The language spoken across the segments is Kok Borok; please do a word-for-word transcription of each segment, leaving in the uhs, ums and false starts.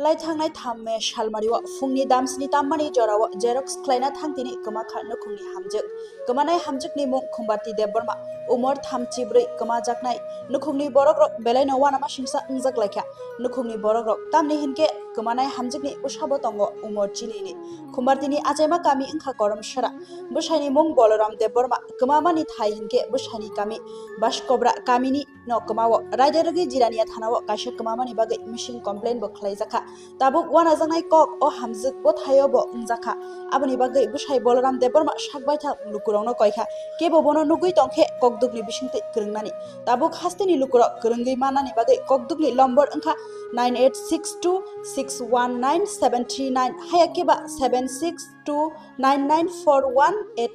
Lai thangnai thamme salmario phungni damsni tammani jorao xerox khlaina thangtini kwmakha nukhungni hamjwk. Kwmanai hamjwkni mung Khumbarti Debbarma, umor thamchi bwrwi, kwmajaknai. Nukhungni borokrok belaino uanama singsa wngjak laikha. Nukhungni borokrok tamni hinkhe kwmanai hamjwkni bwsabo tongo umor chinini. Khumbartini achaima kami wngkha Koromsara. Bwsaini mung Boloram Debbarma, kwmamani thai hinkhe bwsaini kami Baskobra kamini no kwmao. Raida rwgwi Jirania thanao kaisa kwmamani bagwi missing complaint bo khlaijakha. Tabuk uanajaknai kok o hamjwk bwthaio bo wngjakha. Aboni bagwi bwsai Boloram Debbarma sak baithang lukurokno koikha. Kebo bono nugwi tongkhe kokdukni bisingtwi kwrwngnani. Tabuk hasteni lukurok kwrwngwi mannani bagwi kokdukni lombor wngkha nine eight six two six one nine seven three nine, haya khe ba seven six two nine nine four one eight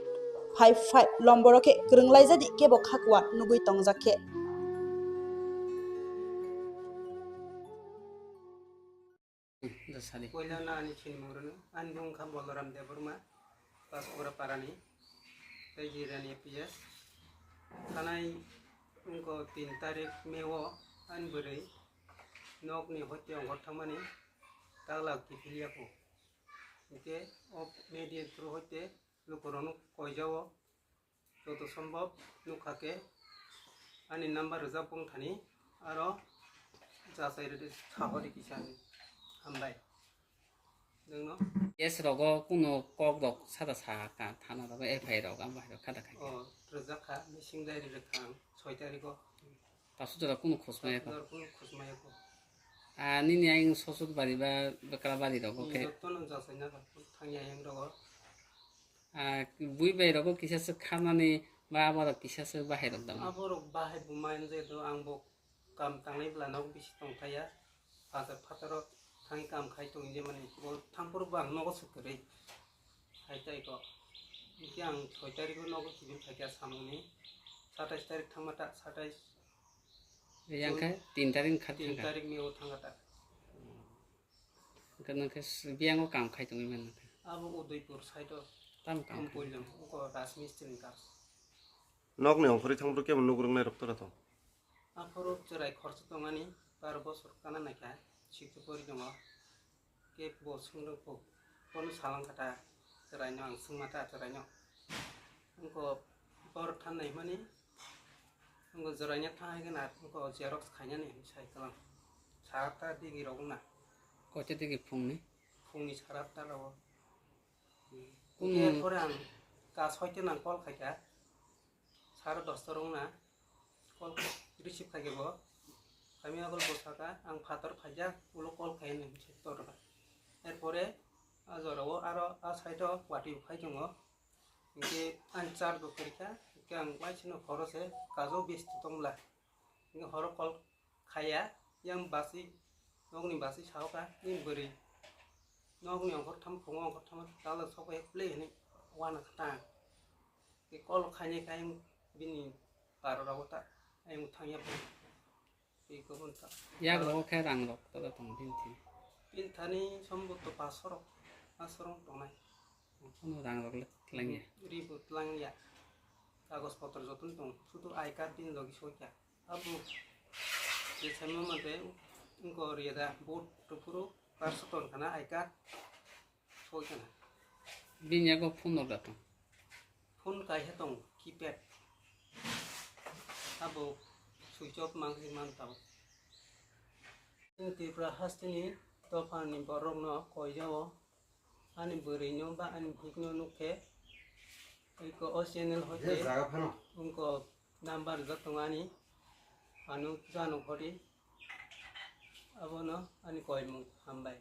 five five lomboro khe kwrwng laijadi kebo khakua nugwi tongjak khe. Jasadi. Poila no ani sinimung rwno, ani mung kha Boloram Debbarma, Paskura parani, tei Jirania P S. Thanai wngkha tin tarik May o ani bwrwi nokni hoite ongkhor thangmani taglak kiphilya kho. Hinkhe o media through hoite lukurokno koijao, joto sombhob nukha khe ani number rwjak bwng thani aro jachai rwdi, sahori kisa hinwi. Hambai nwngno. Case rogo kuno kok rok sada sa ka thana rogo F I R rok abo hai rok kada khai. O rwjak kha, missing diary rwkha ang soi tarikh o. Tasu jora kuno khosmaya ko. Tasu jora kuno khosmaya ko. A nini ayang sosok bari ba bekra bari rogo khe. Joto no jachai na thangya ayang rogo. Ah, bui bai rogo kisa se khamani ba abo rok kisa se bahai rok dam. Abo rok bahai bumai wng je do, ang bo kam tangnai bwla nok bisi tong thaya. Bazar phataro thang kam khai tong je mani bo thang phuru bo ang nogo se kwrwi. Hai tai ko. Hingke ang soi tarikh o nogo kibil khaikha samungni. Satais tarikh thangma ta, satais. Yang khe tin tarikh kha tin thangkha. Tarikh ni o thangkha ta. Hwnkhe nwng khe s-, biyango kam khai tongwi mano khe. Abo Udaipur side o. Tamo kam khai? Ampoilong, oko Rajmistri ni kam. Nokni ongkhorwi thangphuru kebo nuk rwngnai rok tora tong? Aphuru chwrai khorsa tongani, baro bosor kana naikha, sikhe pori tongo. Kebo swng rwkho, bono salang kha ta, chwraino ang swngma ta chwraino. Wngkha bor than nai hwnmani, wngkha chwraino tha hai gana, wngkha xerox khainani hinwi sai kwlang. Sara ta digi rok wngna. Koita digi phungni? Phungni sara ta rogo. Kunu- Erpore ang ka soite nang call khaikha. Sara dosta rok wngna. Call receive khaikhe bo. Kami agol bo saka, ang phatar phaijak, ulo call khai hinwi se tor rwkha. Erpore a jorao aro a side o watwi bo phai tongo. Hinkhe ang charge bo kwrwikha, hinkhe ang waisano phoro se kajo besti tongla. Hinkhe horo call khaiya, yang basi, nokni basi saoka, ni bwrwi. Nokni ongkhortham, phungo ongkhortham, tala sokya play hinwi wana kha ta. Tei call khainai khe ayang bini baro rogo ta ayang thangya bo. Tei kubun ta. Yak rogo khe rang rok tora tong bini thani. Bini thani somboto paso rok, paso rok tongnai. Ano rang rok le tlangya. Ri bo tlangya. Kagoj potro jotono tong, sudu I card bini logi sokya. Abo je saima mate wngkha riyada board rwphuru karsa ton khana I card soi khana. Bini yago phone rok da tong? Phone kaisa tong, keypad. Abo switch off mangsi man tao. Chini Tripura hasteni dophani borokno koijao. Ani bwrwino ba ani bihikno nukhe, eko o channel hoite wngko number rijak tongo ani, ano jano hori, abono ani koimung hambai.